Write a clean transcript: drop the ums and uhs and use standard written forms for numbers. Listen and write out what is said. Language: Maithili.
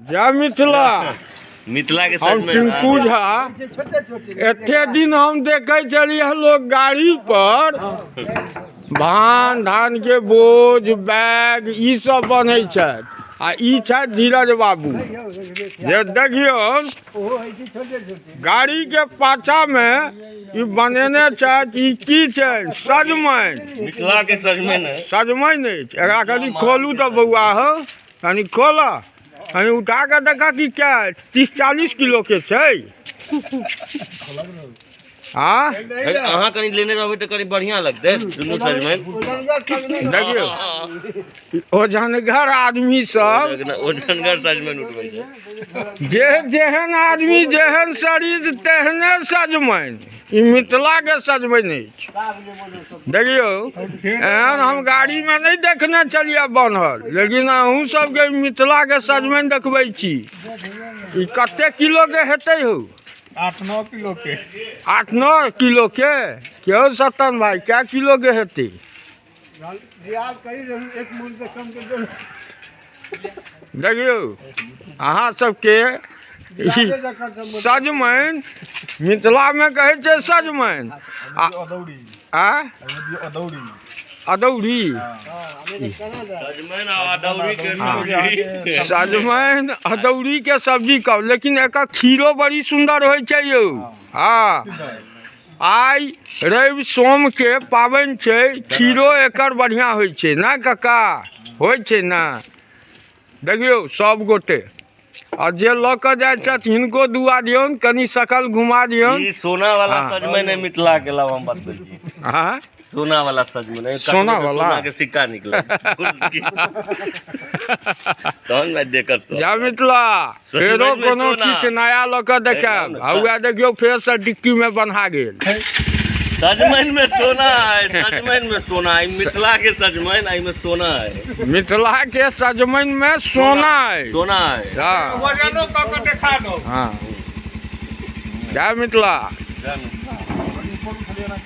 जय मिथिला। मिथिला के हम टिंकू झा। एते दिन हम देखे छलियै लोग गाड़ी पर धान धान के बोझ बैग ई सब बन्है छथि, आ ई छथि धीरज बाबू। जे देखियौ गाड़ी के पाछा में ई बनेने छथि, ई की छै? सजमनि। मिथिला के सजमनि है। सजमनि अछि। एकरा कनि खोलू तऽ बौआ हो, कनि खोलऽ, कनि उठा कऽ देखा कि क्या 30-40 किलो के छै। हाँ अहाँ कनि लेने रहबै तऽ कनि बढ़िया लगतै दुनू सजमनि। देखियौ ओझनगर आदमी सब ओझनगर सजमनि उठबै छै। जे जेहन आदमी जेहन शरीर तेहने सजमनि। ई मिथिला के सजमनि अछि। देखियौ एहन हम गाड़ी में नहीं देखने छलियै बनल, लेकिन अहूँ सबके मिथिला के सजमनि देखबै छी। ई कते किलो के हेतै हौ? 8-9 किलो के। 8-9 किलो के? क्यों सतन भाई क्या किलो के हेतै? देखियौ अहाँ सबके सजमनि मिथिला में कहै छै सजमनि। अदौरी। सजमनि अदौरी के सब्जी कहू, लेकिन एकर खीरो बड़ी सुंदर होइ छै यौ। हाँ आइ रवि सोम के पाबनि छै, खीरो एकर बढ़िया होइ छै ना काका? होइ छै ना? देखियौ सब गोटे आ जे लऽ कऽ जाइ छथि हिनको दुआ दियौन, कनि शकल घुमा दियौन। ई सोना वाला सजमनि है मिथिला के, लाभ हम बतबै छी। हाँ सोना वाला सजमनि, सोना वाला सोना के सिक्का निकलल तहन भाई देखत सब। जय मिथिला। फेरो कोनो किछु नया लऽ कऽ देखायब। हौआ देखियौ फेर से डिक्की में बन्हा गेल। सजमनि में सोना है, सजमनि में सोना है। मिथिला के सजमनि एहि में सोना है। मिथिला के सजमनि में सोना है, सोना है। हाँ वजनो कऽ के देखा दो। हाँ जय मिथिला। जय मिथिला।